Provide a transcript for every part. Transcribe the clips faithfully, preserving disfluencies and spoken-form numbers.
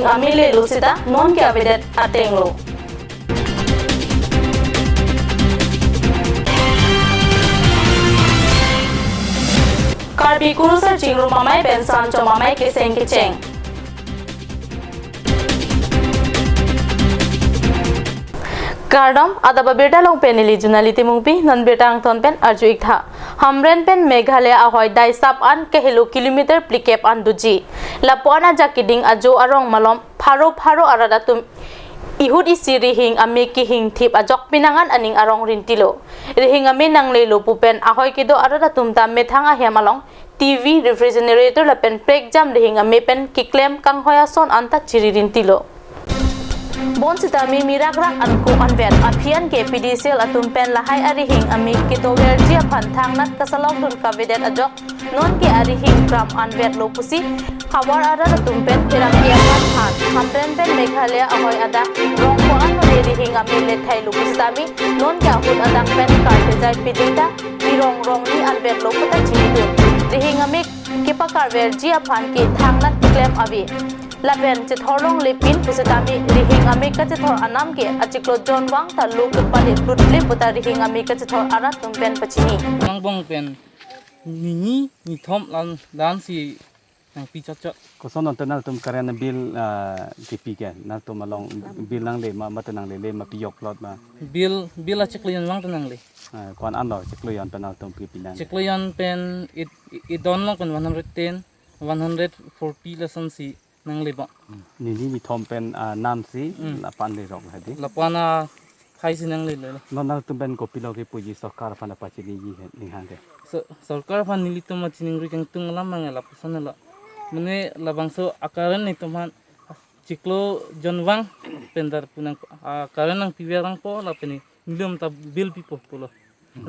Kami lelo seta non ke avedet atenglo. Karbi kurusar chingrum amei pen sanchom amei keseng kecheng. Kardom, adap abirta along pen neli Junali Timungpi, non birta angton pen arju iktha. Hamren pen Meghalaya ahoi daisap an kehelo kilometer phlikep an doji. Lapu-an ajak keding ajo arong malom pharo pharo arat atum ihut isi rihing ame kehingthip ajok pinangan aning arong rintilo. Rihing ame nanglelo pu pen ahoi kedo arat atum ta methang ahem along T V, refrigerator lapen prekjam rihing ame pen keklem kanghoi ason anta chiri rintilo. Bonsitame mirak rak anko anvet aphi an ke P D C L atum pen lahai arihing ame ketoverji aphan thangnat kasalok dun kavedet ajok non ke arihing kram anvetlo pusi havar arat atum pen pherangke aphan than. Hamren pen Meghalaya ahoi adak rong ko-an mane rihing ame lethailo pusitame non ke ahut adak pen kartejai piding ta irong rong ni anvetlo puta chinidun. Rihing ame kepakarverji aphan ke thangnat keklem ave. Lapen chethor longlepin pusitame rihing ame kachethor anam ke achiklo jonvang ta lo kepale plutple puta rihing ame kachethor arat atum pen pachini. Mangbong pen nini nithom lan dan si nangpi chotchot. Koson ante nangtum current bill, ah, kepi ke? Nangtum along bill nangle ma, mate nanglele ma, pijok plot ma? Bill, bill achiklo jonvang ta nangle. Ah, ko-an anlo chiklo jon pen nangtum kepi nang? Chiklo jon pen it, it, idon long pen one hundred ten, one hundred forty lason si nangle bang. Hmm. Nini nithom pen, ah, nam si, hmm, lapu-an lerok hadi. Lapu-an aphai si nanglelo. Non nangtum pen kopilo kepuji sorkar aphan pachiniji he, ninghang ke? So, sorkar aphan nelitum chiningri kangtung alam abang lapuson lo. Mane labangso a-current nelitum aphan chiklo jonvang pen dar pu nang, a-current nangpiver nangpo lapen nelitum ta bill pipo pulo.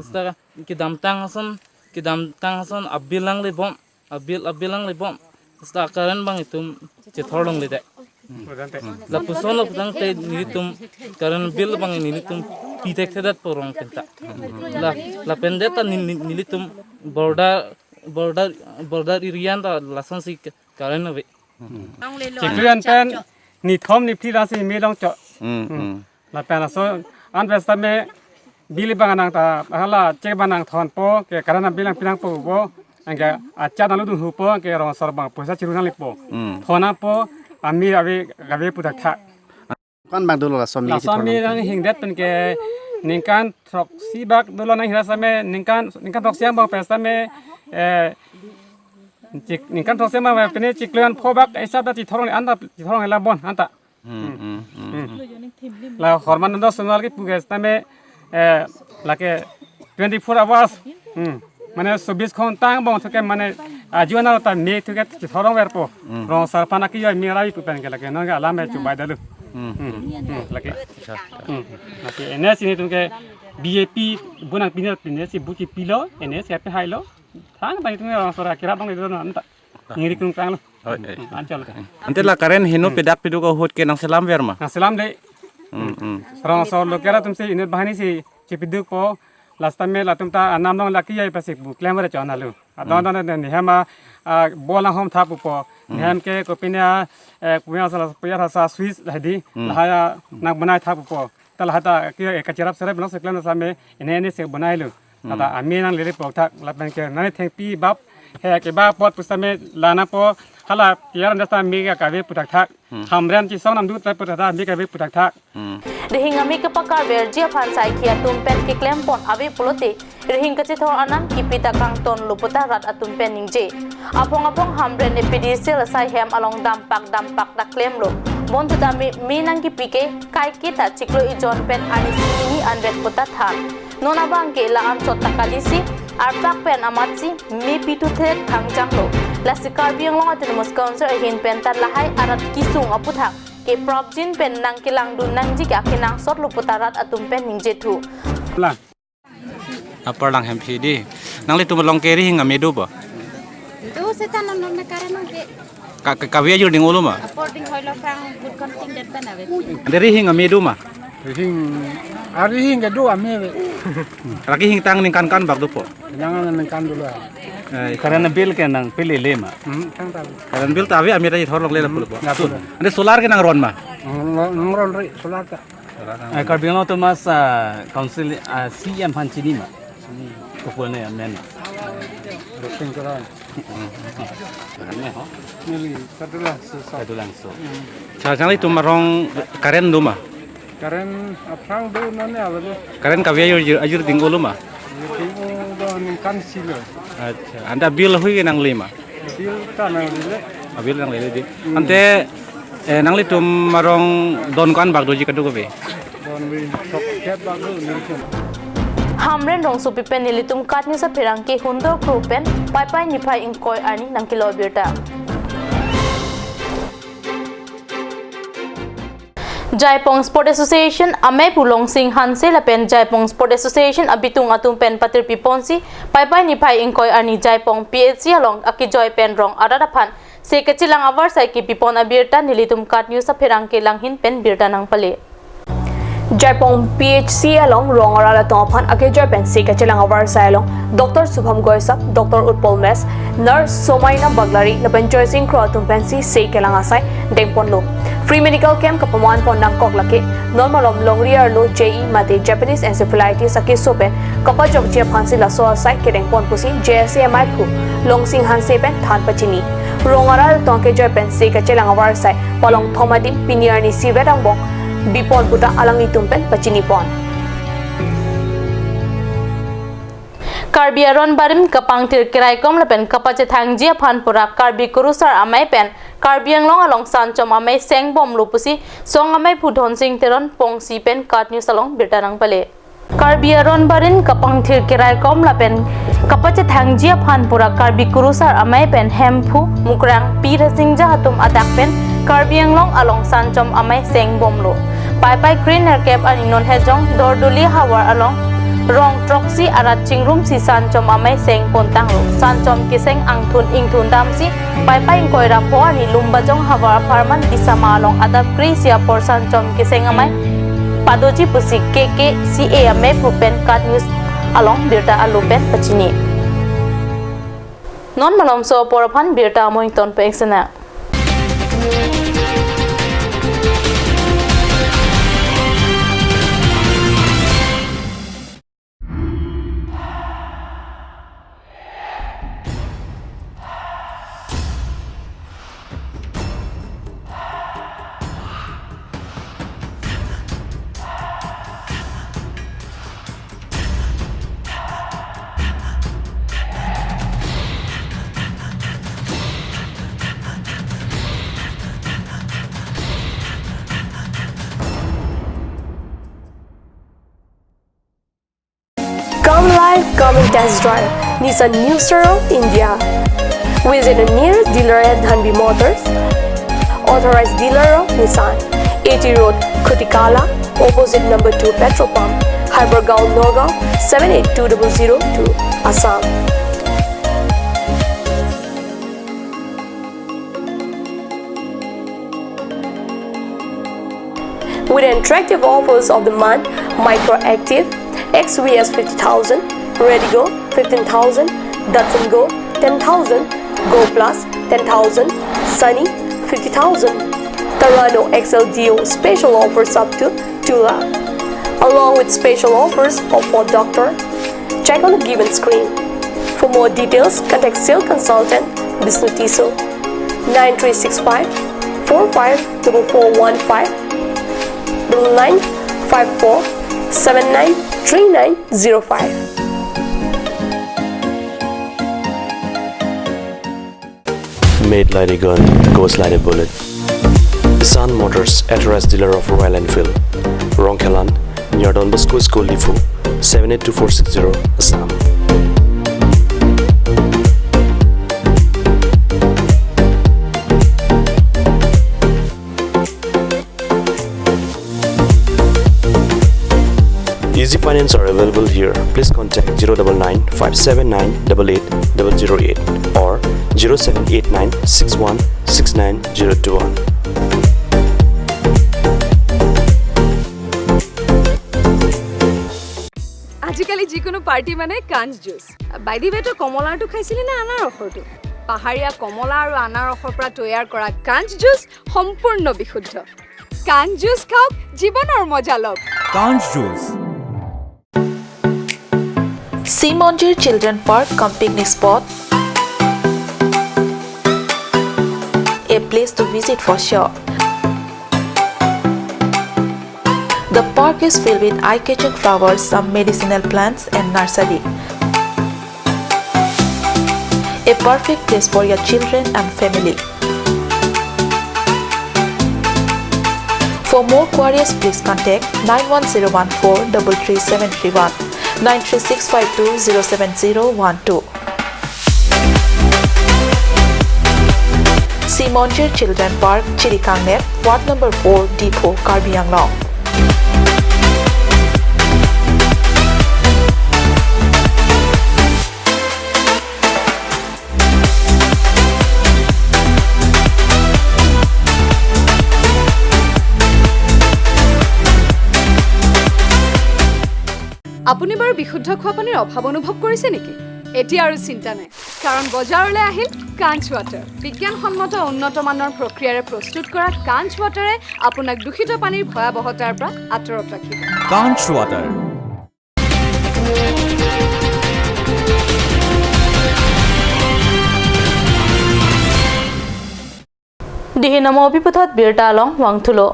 Seta kedamtang ason, kedamtang ason a-bill nangle bom, a-bill, a-bill nangle bom. Seta current abang itum chethor longledet. Lapuson lo putangte nelitum current bill abang nelitum pithekthe detpo rong pen ta. La, lapen det ta nel-, nel-, nelitum border, border, border area ta lasonsi current ave. Chiklo jon pen nithom niphli ra si me dong chok. Hmm, hmm. Lapen laso an pen sitame bill abang nang ta hala cheque abang nangthonpo ke, current bill nangpi nangpo pu. Anke achat nanglo dun hupo ke rong asor abang poisa chiru nanglepo. Hmm. Thon nangpo, ame ave, ave pu thakthak. Ko-an abang dolo laso ame, laso ame chithor nang hingdet pen ke ningkan throksi bak dolo nang hira sitame ningkan, ningkan throksi angbong pen sitame, eh, chik-, ningkan throksi angbong pen chiklo jon pho bak isap ta chithor longle, anta chithor longle la bon anta. Hmm, hmm, hmm. Hmm. La Hormananda Sonowal kepu ke sitame, eh, lake twenty-four hours. Hmm. Mane chobis ghonta angbong thuke mane ajo anat ta me thuke chithor longverpo. Hmm. Rong asor aphan akijoi me rai pu pen ke lake non ke alam he chubai dalu. Hmm. Hmm. Hmm. Lake. Acha. Hmm. Lake N S nelitum ke B J P bu nangpi nangpi N S bu chipilo, N S ke pe hailo. Thang bang itum rong asor akirap bang itum anta. Ningri krung krang lo. Oi, oi. Hmm, anchot lo. Ante la current heno, hmm, pedak piduk ahut ke nangselamver ma? Nangselam de. Hmm, hmm. Rong asor lo kera atum si inut banghini si chipidukpo. Last time latum ta anam long laki ya ipasi bu klem vare chon alu. Adon, hmm, don don ni hema, ah, bol nanghom tha pupo. Hmm. Hem ke kopine, eh, puya sala puya rasa Swiss hadi. Hmm. Lahai, ah, nang bonai tha pupo. Ta lahai ta ke, eh, kachirap serap long si klem sitame ene ene si bonailo. Hmm. Anta ame nanglele pu thakthak lapen ke nani thengpi bap he ke ba apot pusitame la nangpo hala tiar anda sitame ke kave pu thakthak. Hmm. Hamren chisong namdu ta pu thakthak ame kave pu thakthak. Hmm. Rihing ame kepakarverji aphan saikhi atum pen keklem pon ave pulote rihing kachethor anam kipi ta kangtonlo puta rat atum pen ningje. Aphong aphong Hamren A P D C L asai hem along dampak dampak ta klemlo. Bonsitame me nangkipi ke kaike ta chiklo ijon pen arni sini anvet puta than. Non abang ke la anchot ta kalisi arpak pen amatsi me pithu thek thangjanglo. Lasi Karbi Anglong Autonomous Council ahin pen ta lahai arat kesung aputhak ke prapjin pen nangkelangdun nangji ke akenangsotlo puta rat atum pen ningjethu. La. Apar lang hem phi di. Nanglitum along ke rihing ame do ba? Do seta non non me current nang ke. Ka, ka, kave ajir ding-olo ma? Apor ding-oilo pang but kon ting det pen ave. Ante rihing ame do ma? Rihing, ah, rihing ke do ame ave. Ra kehingtang ningkan ko-an bak dopo? Nang ningkan dolo. Eh, current bill ke nangpilele ma? Hmm, thangta. Current bill ta ave, amira ithor longle lapu lapu. Hmm, lapu. Ante solar ke nangron ma? Hmm, nang-, nangronre solar ta. Eh, Karbi Anglong atum as, ah, council, ah, C E M aphan chini ma? Chini. Kopine amen? Rosing Teron. Hmm. Neli Kadulangso. Kadulangso. Hmm. Sa, nanglitum arong current do ma? Current aphrang do, non ne ave do. Current kave ajir, ajir ding-olo ma? Ding-o do ningkan isi lo. Accha. Ante bill hui ke nangle ma? Bill ta nanglele. Ah, bill nanglele dei. Hmm. Ante, eh, nanglitum arong don ko-an bak doji kadokave? Don hui sok kep bak do ningkan. Hamren Rongsopi pen nelitum KAT News apherangke Hundor Kro pen Paipai niphai ingkoi arni nangkelo abirta. Jaipong Sport Association amei pu Longsing Hanse lapen Jaipong Sport Association abitung atum pen patirpi ponsi Paipai niphai ingkoi arni Jaipong P H C along akejoi pen rong arat aphan se kachelang avarsai kipi pon abirta nelitum KAT News apherangke langhin pen birta nangpale. Jaipong P H C along rong arat atum aphan akejoi pen se kachelang avarsai along Doctor Subham Goisap, Doctor Utpal Mess, Nurse Somaina Baglari lapen Joysing Kro atum pensi se kelang asai dengponlo. Free medical camp kapaman pon nangkok lake non malom longri arlo J E mate Japanese encephalitis akeso pen kapajokji aphansi laso asai kedengpon pusi J S A amei pu Longsing Hanse pen than pachini. Rong arat atum akejoi pen se kachelang avarsai palong thom adim pini arni isi vet angbong bipon puta alanglitum pen pachini pon. Karbi aron barim kapangthir keraikom lapen kapachethangji aphan pura Karbi Kurusar amei pen Karbi Anglong along sanchom amei sengbomlo pusi song amei pu Dhonsing Teron Pongsi pen KAT News along birta nangpale. Karbi aron barim kapangthir keraikom lapen kapachethangji aphan pura Karbi Kurusar amei pen Hemphu, Mukrang, P Rasingja atum adak pen Karbi Anglong along sanchom amei sengbomlo. Paipai kre nerkep arni non hejong Dorduli havar along rong throksi arat chingrumsi sanchom amei sengpontanglo. Sanchom keseng angthun ingthun damsi Paipai ingkoi ra pho arni Lumbajong havar apharman Disama along adap kre isi apor sanchom keseng amei padoji pusi K K C A amei pu pen KAT News along birta alo pen pachini. Non malomso apor aphan birta amoing ton pe eksena. Come live, come and test drive Nissan New Star of India. Visit a nearest dealer at Dhanvi Motors, authorized dealer of Nissan, A T Road, Khutikala, opposite number two petrol pump, Hypergaon, Nagaon, seven eight two double zero two, Assam. With attractive offers of the month, Micra Active, X V S fifty thousand, Redigo fifteen thousand, Datsun Go ten thousand, Go Plus ten thousand, Sunny fifty thousand, Terrano X L D O special offers up to two lakh, along with special offers of Ford Doctor. Check on the given screen. For more details, contact sales consultant Bishnu Tisso, nine three six five four five double four one five, double nine five four seven nine three nine zero five. Made like a gun, goes like a bullet. Sun Motors, authorized dealer of Royal Enfield. Rongkhelan, near Don Bosco School, Diphu, seven eight two four six zero, Assam. Easy finance are available here. Please contact zero double nine five seven nine double eight double zero eight or zero seven eight nine six one six nine zero two one. আজিকালি যিকোনো পাৰ্টি মানে কাঞ্চ juice. By the ৱে, তই কমলাৰটো খাইছিলি নে আনাৰসৰটো? পাহাৰীয়া কমলা আৰু আনাৰসৰ পৰা তৈয়াৰ কৰা কাঞ্চ জুচ সম্পূৰ্ণ বিশুদ্ধ। কাঞ্চ জুচ খাওক, জীৱনৰ মজা লওক। Kanj Juice. Simonjir Children Park cum picnic spot, a place to visit for sure. The park is filled with eye-catching flowers, some medicinal plants, and nursery. A perfect place for your children and family. For more queries, please contact nine one zero one four double three seven three one, nine three six five two zero seven zero one two. Simonjir Children Park, Chirikangnep, Ward Number Four, Diphu, Karbi Anglong. আপুনি বাৰু বিশুদ্ধ খোৱা পানীৰ অভাৱ অনুভৱ কৰিছে নেকি? এতিয়া আৰু চিন্তা নাই, কাৰণ বজাৰলৈ আহিল কাঞ্চ ৱাটাৰ। বিজ্ঞানসন্মত উন্নত মানৰ প্ৰক্ৰিয়াৰে প্ৰস্তুত কৰা কাঞ্চ ৱাটাৰে আপোনাক দূষিত পানীৰ ভয়াৱহতাৰ পৰা আঁতৰত ৰাখিব। Kanj Water. Dihi namo biputhot birta along vangthulo.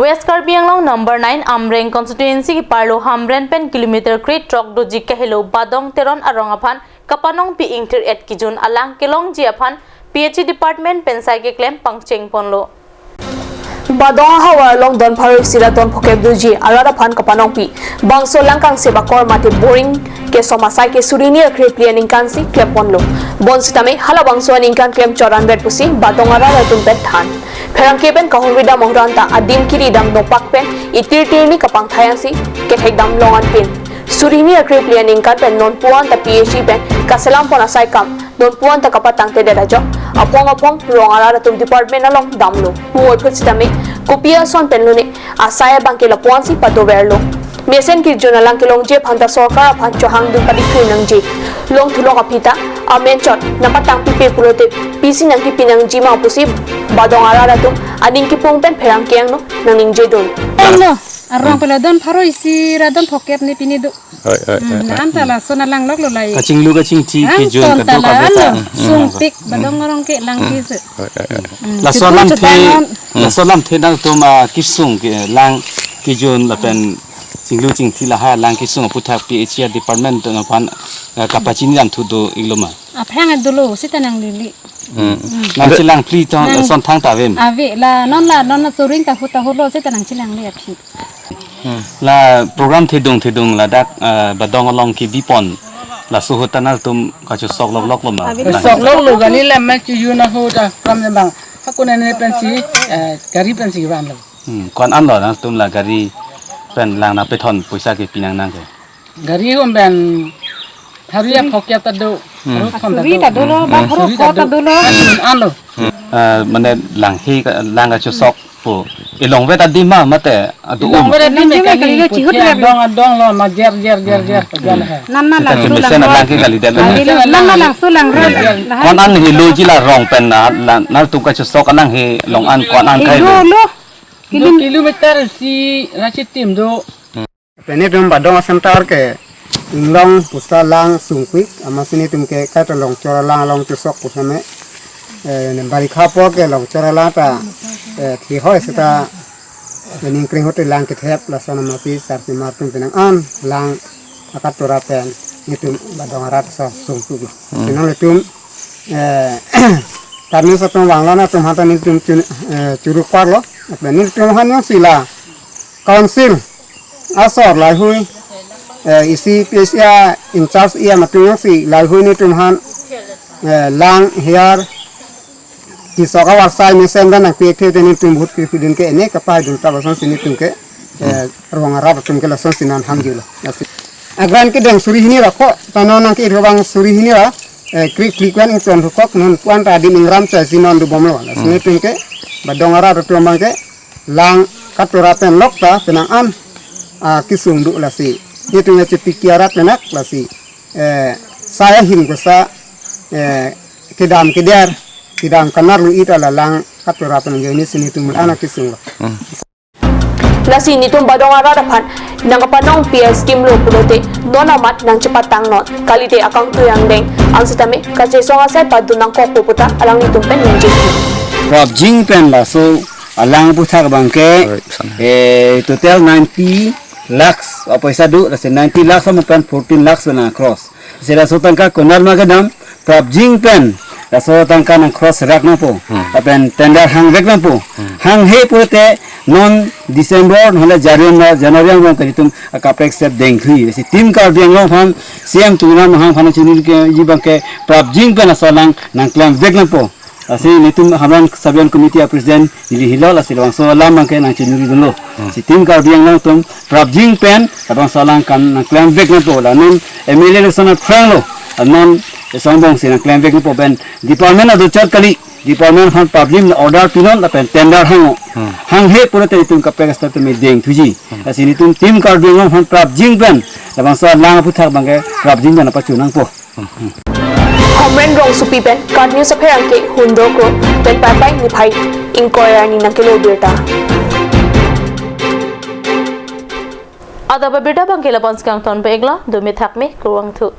West Karbi Anglong number nine Amreng constituency keparlo Hamren pen kilometer kre-throk doji kahelo Badong Teron arong aphan kapanongpi ingthir-et kijun alang kelongji aphan P H E department pen sai keklem pangcheng ponlo. Badong ahavar along don pharo isi ra don phokep doji arat aphan kapanongpi bangso lang kangsep akor mate boring kesom asai ke suri hini ra kre-phli aningkan si klem ponlo. Bonsitame halabangso aningkan klem chot anvet pusi Badong arat atum pen than. Pherangke pen kahumri dam ahut anta adim kiri dam nokpak pen itir tirni kapangthai ansi kethek dam long anpin. Suri hini ra kre-phli aningkan pen non puan ta P H E pen kaselam pon asai kam non puan ta kapatangtedet ajok aphong aphong rong arat atum department along damlo. Puvoiphut sitame kopi ason pen lone asai abang ke lapuan si padoverlo. Mesen kijun alang kelongji aphan ta sorkar aphan chohangdun padikhui nangji. Longthulong aphi ta amen chot nangpatang pipe pulote pisi nangkipi nangji ma pusi Badong arat atum aning kipung pen pherangke angno nangningjedun. Ano, arong pela don pharo isi ra don phokep ne pini do. Oi, oi, oi, oi. Anta lason alang loklo lai. Kachinglu kachingthi kijun ton kadokave ta lo. Hmm, hmm. Sungpik, Badong arong ke lang kisi. Oi, oi, oi. Hmm. Laso alamthe, laso alamthe nangtum, ah, kisung ke lang kijun lapen chinglu chingthi lahai alang kisung aputhak P H E department aphan, ah, kapachini dam thu do-iklo ma? Aphang dolo, sita nanglele. Hmm. Hmm. Nangchelang phli tong, nang son thangta avem. Ave la, non la, non la soring ta hu ta hulo, sita nangchelangle aphi. Hmm. La program thedung thedung ladak, eh, Badong along kebi pon. Laso ahut ta nangtum kachesok lokloklo ma? Sok loklo, gari lem ma chiyun ahut ta kam ne bang. Hakuna ne pensi, eh, gari pensi vanlo. Hmm, ko-an anlo nangtum la gari pen lang nangpethon poisa kepi nang nang ke? Gari hum pen pharo phokep ta do. Hmm. Pharo thon ta suri do. Ta dolo, hmm, ba pharo suri ta ko ta do. Dolo. Hmm. Anlo. Hmm. Eh, mane lang he ka, lang kachesok pu. Ilongvet adim ma mate adu um. Ilongvet adim me kali, kali chihut puthe le. Adong adong lo ma jer jer jer jer. Hmm. Jalan hai. Nan na sita lang ke so mesen lang lang ke kalidet lo. Kali lo, nan na lang so lang ro. Jer jer. Ko-an helo ji la rong pen na, na, nangtum kachesok alang he long an ko-an kai lo. Lo, lo. Kilo-, kilometer isi ra chitim do. Pen netum Badong center ke inglong pusa lang sungpik, amatsi netum ke kaita longchor alang along chesok pusame, eh, ne barikha po ke longchor alang ta, eh, thi hoi seta, eh, ningkreng hote lang kethep lason amatsi sarpi mar atum penang an lang akatura pen netum Badong arat sa sungpik. Hmm. Penang netum, eh, karni satung wanglo nangtum aphan ta netum chun, eh, churu parlo, pen netum aphan jongsi la council asor lahai hui, eh, isi P H E a in charge A M atum jongsi lahai hui netum aphan, eh, lang hiar kesok avarsai mesen dan nangpi-ekthe te netum vote pi pidun ke ene kapaidun ta lasonsi netum ke, eh, rong arat atum ke lasonsi nang hangjulo. Lasi. Agran kedeng suri hini ra ko, ta non nang ke irobang suri hini ra, eh, kre-phli ko-an ingchon hukok non ko-an ta adim ingram chai si non dobomlo. Lasi, hmm, netum ke, Badong arat atum abang ke, lang katura pen lok ta penang an, ah, kesung do lasi. Itum ya cepi kiarat menak lasi, eh, saya him kosa, eh, kedam keder, kedam kanar lu ita lalang katura penang ini sini tumul anak kisung lo. Lasi netum badong arat aphan nangkapanong P S scheme lo pulote non amat nangchepatang non. Kalite akangtui angdeng, ang sitame kachesong asai padun nangkokpo puta alanglitum pen ningje. Prapjin pen laso alang aphuthak abangke, eh, total ninety lakhs apoisa do, lasi ninety lakhs amu pen fourteen lakhs pen nang-cross. Lasi laso tangka konat ma kedam, prapjin pen laso tangka nang-cross rak nangpo. Hmm. Lapen tender hangvek nangpo. Hmm. Hanghe pulote non December, non le January, January angbong ke netum akaprek step dengthui. Lasi Team Karbi Anglong aphan, C M Tuliram Ronghang aphan chini ke, ji abangke prapjin pen laso alang nangklemvek nangpo. Lasi netum Hamren Sub Division Committee a-President neli helo, lasi labangso alam abangke nangchinidunlo. Hmm. Si Team Karbi Anglong atum prapjin pen labangso alang kan nangklemvek nangpo. La non M L A election aphrang lo, non isi angbong si nangklemvek nangpo pen department adochat kali, department aphan prapjin order pinon lapen tender hang-o. Hmm. Hanghe pulote netum kaprek step tumi dengthuiji. Hmm. Lasi netum Team Karbi Anglong aphan prapjin pen labangso alang aphuthak abangke prapjin pen nangpachu nangpo. Hamren Rongsopi pen KAT News apherangke Hundro Kro pen Paipai niphai ingkoi arni nangkelo birta. Adap abirta abangke lapu-an si kangton peklo, dome thakme, kurvangthu.